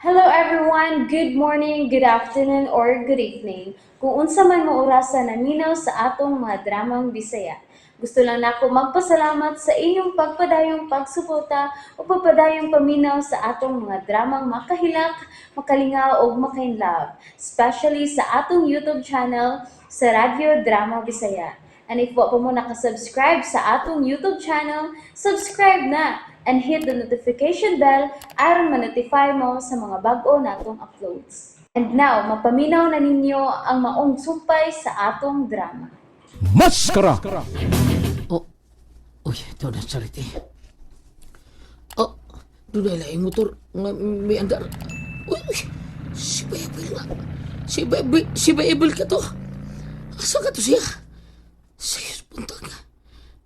Hello everyone! Good morning, good afternoon, or good evening. Kung unsa man mo orasa naminaw sa atong mga dramang Bisaya. Gusto lang nako magpasalamat sa inyong pagpadayong pagsuporta o pagpadayong paminaw sa atong mga dramang makahilak, makalingaw ug makainlove, especially sa atong YouTube channel sa Radyo Drama Bisaya. And if wa pa mo nakasubscribe sa atong YouTube channel, subscribe na and hit the notification bell aron ma-notify mo sa mga bag-o natong uploads. And now, mapaminaw na ninyo ang maong sumpay sa atong drama. Maskara! Oh, uy, ito na charity. Oh, doon na yung motor nga may andar. Uy, uy, si Baibel nga. Si Baibel ka to. Asa ka to siya? Sige, punta ka.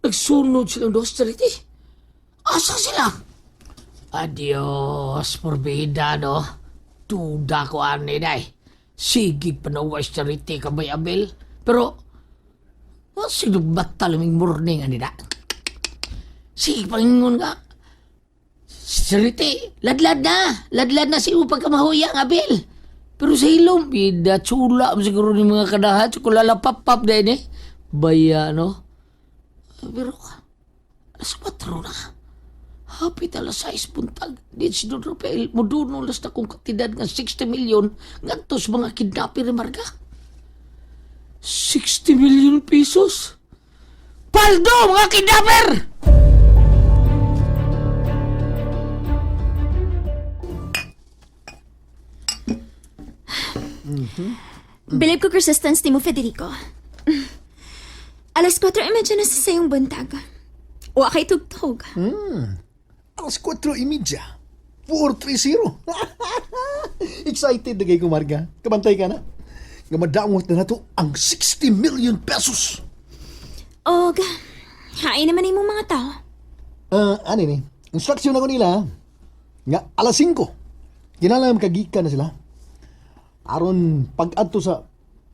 Nagsunod silang dos, charity. Asa sila? Adios, porbida, no? Duda ko ani, day. Sige, panawas charity ka, Bay Abel. Pero, oh, sige, batal ming morning, ani da. Sige, pangingon ka. Charity, ladlad na. Ladlad na si upag kamahuyang, Abel. Pero sa ilong, bida, tsula mo siguro ni mga kadahat. Kulala pap-pap din eh. Baya, no? Pero, alas 4 na. Hapit alas 6 buntag. Di si Don Rafael, muduno las na kong katidad nga 60 million ngadto sa mga kidnapper ni Marga. 60 million pesos? Paldo, mga kidnapper! Bilib ko persistence ni mo, Federico. Alas 4:30 na sa sayong buntag. Wa kay tugtog. Alas 4:30. 4:30. Excited na kay Kumarga. Kabantay ka na. Nga madamot na nato ang 60 million pesos. Og, hain naman imong mga tao. Ah, ano ni? Instruction ako nila. Nga alas 5. Kinahanglan makagika na sila. Aron pag-adto sa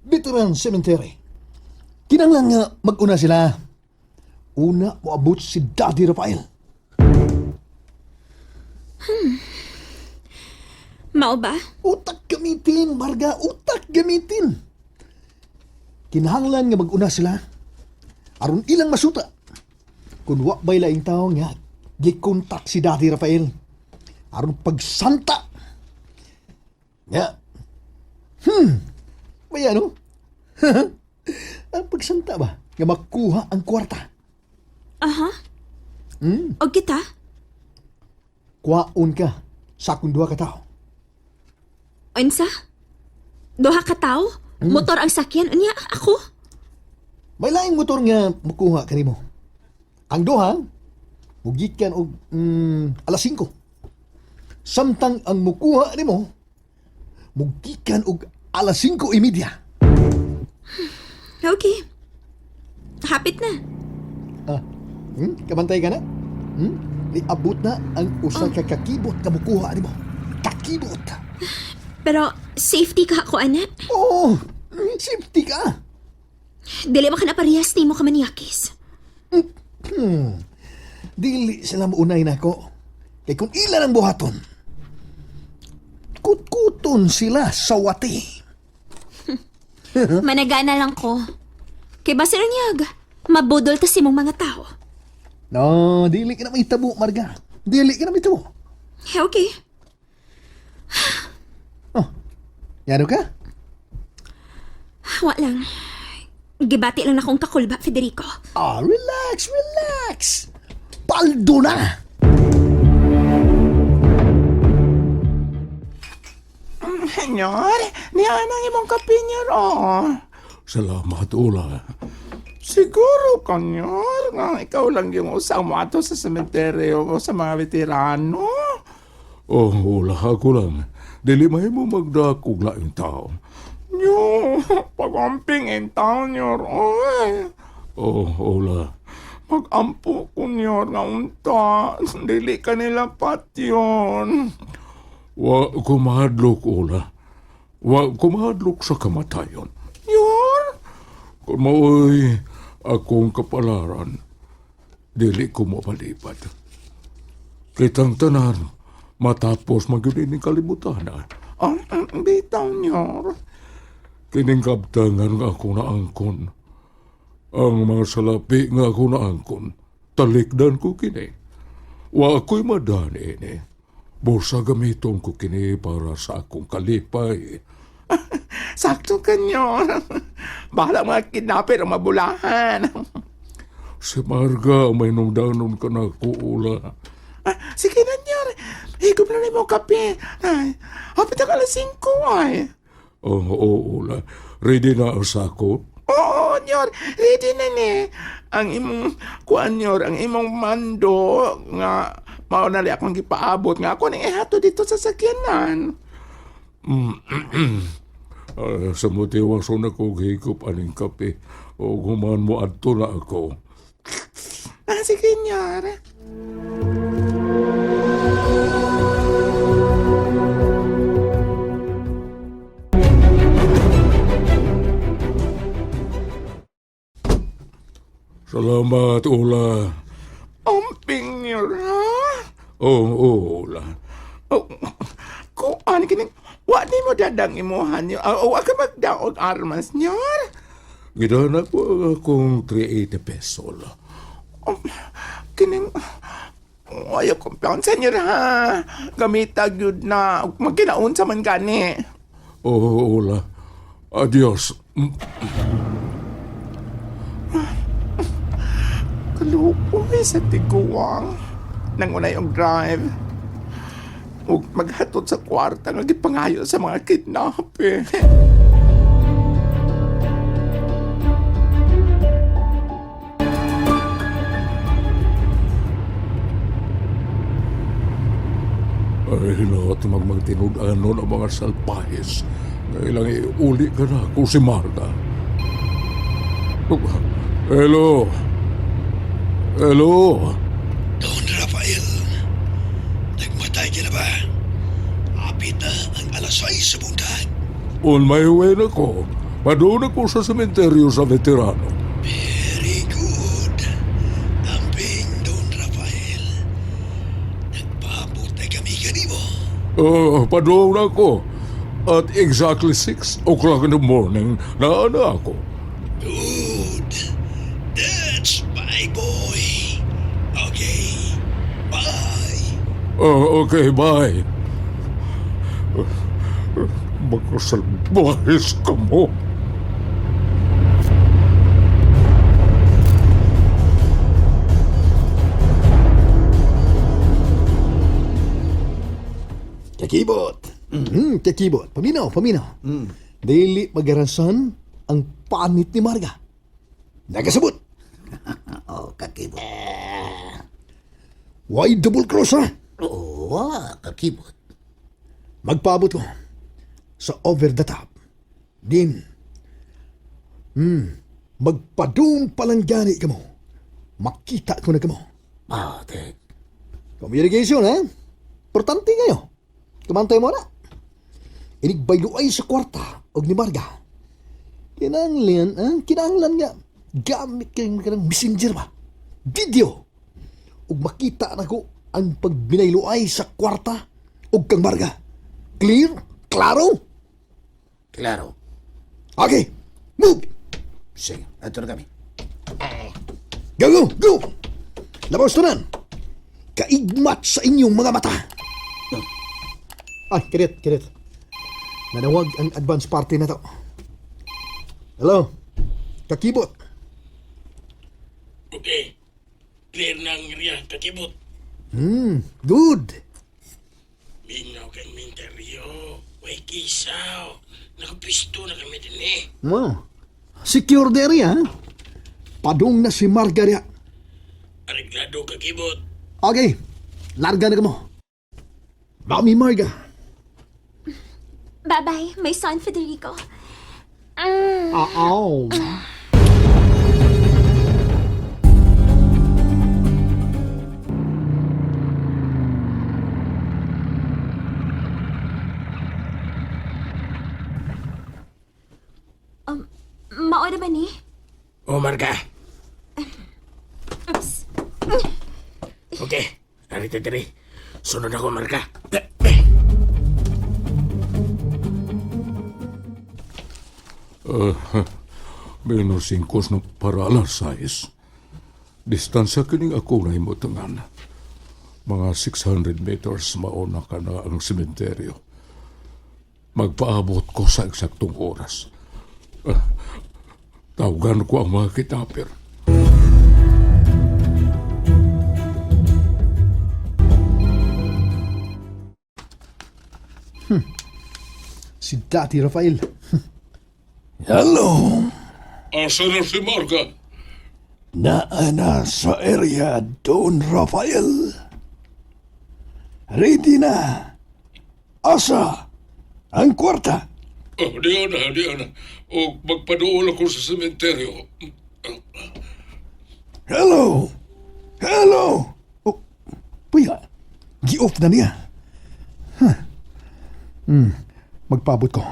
Veteran Cemetery. Kinahanglan nga mag-una sila. Una moabot si Daddy Rafael. Mao ba? Utak gamitin, Marga. Utak gamitin. Kinahanglan nga mag-una sila. Aron ilang masuta. Kung wa ba'y laing tao nga, gikontak si Daddy Rafael. Aron pagsanta. Nga. May ano? Ang pagsanta ba? Nga makuha ang kwarta. Aha. Og kita? Kwaon ka sa akong duha ka tao. Unsa? Duha ka tao? Motor ang sakyan? Unya, ako? May laing motor nga makuha kanimo. Ang duha, mugikan og alas 5. Samtang ang mukuha nimo, mugikan og alas 5:30. Okay. Hapit na. Ah, kabantay ka na? Hmm? Niabot na ang usa ka kakibot ka mukuha nimo. Kakibot. Pero safety ka ako, anak. Oo, safety ka. Dili ba ka na parehas nimo ka manyakis? Dili sila maunay nako. Kay kung ilan ang buhaton, kutkuton sila sa wati. Managana lang ko. Kay basta niyag, mabudol ta si mong mga tao. No, dili ka na may tabo, Marga. Dili ka na may tabo. Okay. Oh, yano ka? Wa lang. Gibati lang akong kakulba, Federico. Ah, relax, relax. Paldo na! Senyor, niya ang imong kape, nyor, oh. Salamat, Ula. Siguro ka, nyor, nga ikaw lang yung usang mo ato sa sementeryo o sa mga veterano. Oh, Ula, ako lang. Dili mahimo magdakog laing tao. Nyo, pag-amping in town, nyor, oy. Oh, Ula. Mag-ampo ko, nyor, nga unta. Dili ka nila patyon. Wa ko mahadlok, Ula. Wa ko mahadlok sa kamatayon. Nyor, Kung mao'y akong kapalaran, dili ko mapalipat. Kitang tanan, Matapos man gyud ining kalibutan. Ah. Oh, bitaw, nyor. Kining kabtangan nga ako naangkon. Ang mga salapi nga ako naangkon, talikdan ko kini. Wa ako'y madani ini. Busa gamiton ko kini para sa akong kalipay. Sakto ka, nyor. Bahala mga kidnapper ang mabulahan. Si Marga may nungdanon ka na kuula. Ah, sige na, nyor. Higop na rin mo kape. Ay, hapit ang alas 5, ay. Oo, oo, ula. Ready na ang sako? Oo, nyor. Ready na ni. Ang imong, kuan, nyor, ang imong mando nga mao na li akong gipaabot nga ako ning ihato dito sa sakyanan. Ah, sa motiwason ako higop aning kape. O human mo adto na ako. Ah, sige, nyor. Salamat, Ula. Umping, nyor, ha? Oo, oo, Ula. Oh, kuan kining wa ni mo dadang imuhan nyo. Ah, wa ka magdaog armas nyor. Gidana ko ang akong 380 peso. Ula. Oh, kining oh, ayaw kumpiyansa nyo ha. Gamita gyud na magkinaunsa man gani. Oo, Ula. Adios. Kaluoy sa tiguang. Nang unay og drive. Ug maghatod sa kwarta nga gipangayo sa mga kidnapper. Ay, hilot magmagtinud-anon ang mga salpahis. Nga ilang iuli ka na ako si Marga. Oh, hello? Hello? Don Rafael, nagmatay ka na ba? Hapit na ang alas 6 sa buntag. On my way na ko. Padoon ako sa sementeryo sa veterano. Very good. Amping, Don Rafael. Nagpaabot na kami kanimo. Oh, padoon ako. At exactly 6 o'clock in the morning, naana ako. Good. That's my boy. Okay. Bye. Oh, okay, bye. Magkasalbahis ka mo. Kakibot. Kakibot. Paminaw, paminaw. Dili magarasan ang panit ni Marga. Nagasabot. Oh, kakibot. Why double cross ha? Oo, kakibot. Magpaabot ko sa over the top. Din. Magpadung palanggani ka mo. Makita ko na ka mo. Bakit? Communication, ha? Importante ngayo. Kumantay mo na. Inigbayluay sa kwarta og ni Marga. Kinanglan, ha? Kinanglan nga. Gamit kayong kanang messenger ba? Video. Ug makita na ko ang pagbinayluay sa kwarta og kang Marga. Clear? Klaro? Klaro. Okay. Move! Sige, ato na kami. Go, go, go! Labas tanan! Kaigmat sa inyong mga mata! Ay, kirit, kirit. Nanawag ang advance party na to. Hello? Kakibot. Okay. Clear na ang area, kakibot. Good. Minaw kay Minteryo. Way kisaw. Nakapisto na kami din eh. Wow. Secure the area, ha? Padung na si Margaria. Areglado kakibot. Okay. Larga na ka mo. Mami Marga. Bye-bye, my son Federico. Oo. Mao na ba ni? Oh, Marga. Oops. Okay. Narito diri. Sunod ako, Marga. Menos 5 na para alas 6. Distansya kining ako na himutangan. Mga 600 meters mauna ka na ang sementeryo. Magpaabot ko sa eksaktong oras. Ah, tawagan ko ang mga kitapir. Si Dati Rafael. Hello. Asa na si Marga? Naa na sa area, Don Rafael. Ready na. Asa ang kwarta. Oh, di na, di na. O magpaduol ako sa sementeryo. Hello. Hello. Oh, puya. Gi-off na niya. Huh. Magpaabot ko.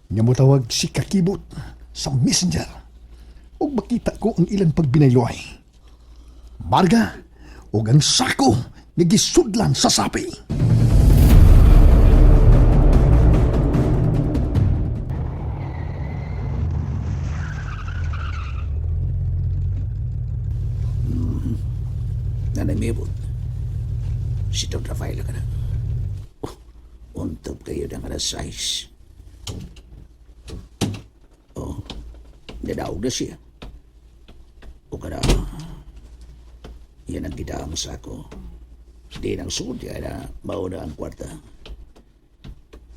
Nya mo tawag si Kakibot sa messenger. Ug makita ko ang ilang pagbinayloy. Marga, ug ang sako nga gisudlan sa sapi. Nanay Mabel. Si Don Rafael ka na. Oh, untop kayo ng alas 6. Oh, nadaog na siya. O kada, yan ang gidaang sa ako. Di nang sud na mauna ang kwarta.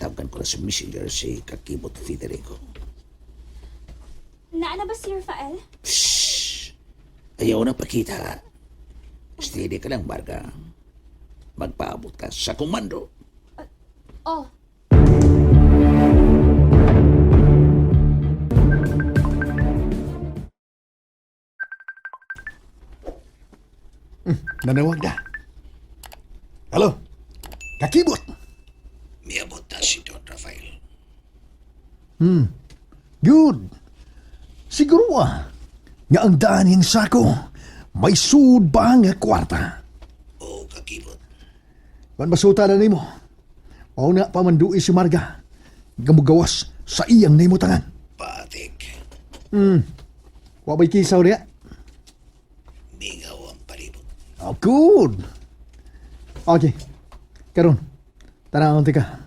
Tawagan ko na sa messenger si Kakibot Federico. Naa na ba si Rafael? Shh! Ayaw na pakita. Steady ka lang, Marga. Magpaabot ka sa komando. Oh, Nanawag na. Hello? Kakibot! Miabot na si Don Rafael. Good. Siguro ah, nga ang daan niyang sako, may sud ba nga kwarta? O, kakibot. Kan masuta na nimo. Mao na pamandui si Marga. Gamugawas sa iyang naimutangan. Patik. Wa ba'y kisaw niya? Mingaw ang palibot. Oh, good. Okay. Karon, tanawon tika.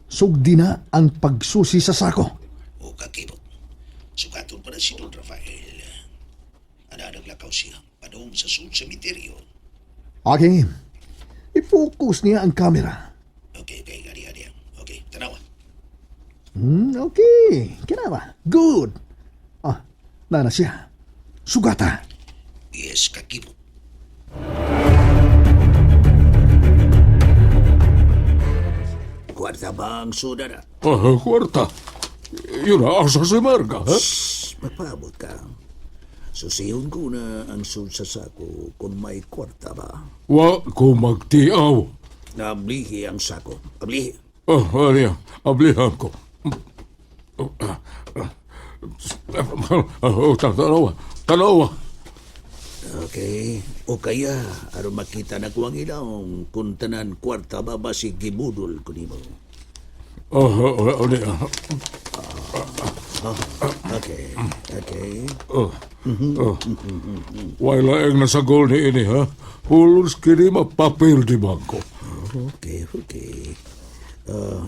Sugdi na ang pagsusi sa sako. O, kakibot. Sukaton pa na si Don Rafael. Ana, naglakaw siya. Padung sa sud cemetery. Okay. I-focus niya ang kamera. Okay, okay. Adi, adi. Okay, tanawa. Okay. Kinama. Good. Ah, nana siya. Sugata. Yes, kakibot. Kwarta ba ang sudara? Ah, kwarta. Yun na, asa si Marga, ha? Magpaabot ka. Susiyon ko na ang sud sa sako kung may kwarta ba. Wa ko magtiaw. Nablihi ang sako. Ablihi. Oh, ano ablihan ko. Oh, tanawa, tanawa. Okay. O kaya, aron makita na ko ang ilong kung tanan kwarta ba ba si gibudol ko nimo. Oh, oh, oh, oh, Okay. Okay. oh. Wala ang nasagol ni ini, ha? Pulos kini mapapil di bangko. Okay, okay.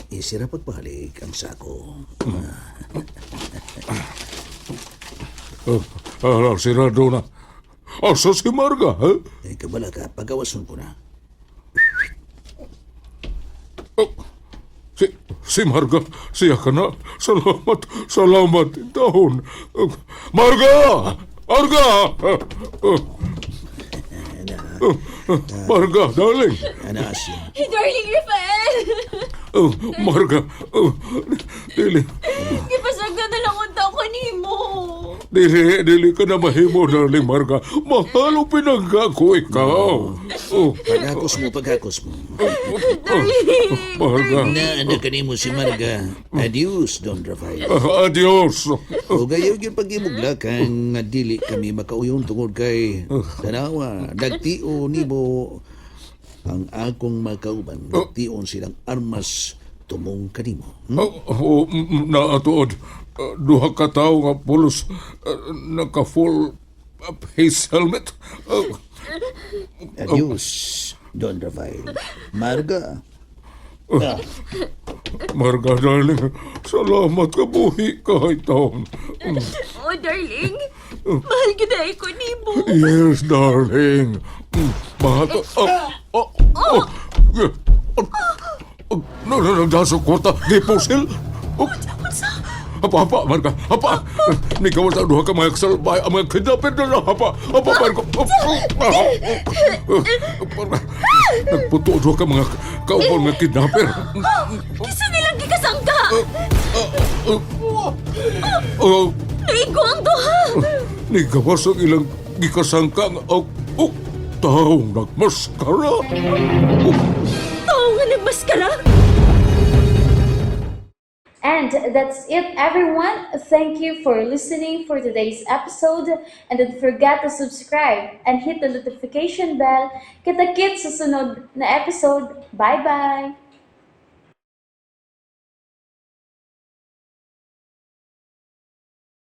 Isira pagbalik ang sako. Oh, ah, sirado na. Asa si Marga, ha? Eh, kabala ka, pagawason ko na. Oh, si Marga, siya ka na. Salamat, salamat, taon. Marga! Marga! Marga, darling. Ana siya. Darling Rafael! Oh, Marga, oh, dili, Gipasagda na lang unta ko nimo. dili, dili ka na mahimo, darling Marga. Mahalo pinangga ko ikaw. Oh, Paghakos mo, paghakos mo. Marga, Na, anak kanimo si Marga. Adios, Don Rafael. adios. O gayo gyud pag-imuglakan nga dili kami makauyon tungod kay tanawa nagtio nimo Ang akong makauban, nagtion silang armas tumong kanimo. Oh, oh, naatuod. Duha ka tawo nga pulos naka full face helmet. Adios, Don Rafael. Marga. Ah, Marga, darling, salamat ka buhi ka taon. Oh, darling. Mahal gid ay ko nimo. Yes, darling. Mahal ka. Oh, oh, oh. Oh, oh. No, no, no, nasa kwarta. Gipusil. Oh. Unsa? Hapa, hapa, Marga, hapa. Nikaw sa duha ka mga salbay, ang mga kidnapper na hapa. Hapa, Marga. Oh, oh, oh. Oh, nagputo duha ka mga kauban mga kidnapper. Kisa nilang gikasangka. Oh, Naigo ang duha. nigawas ang ilang gikasangka nga oh, oh, taong nagmaskara. Oh, Tao nga nagmaskara. And that's it, everyone. Thank you for listening for today's episode. And don't forget to subscribe and hit the notification bell. Kita-kits sa sunod na episode. Bye-bye!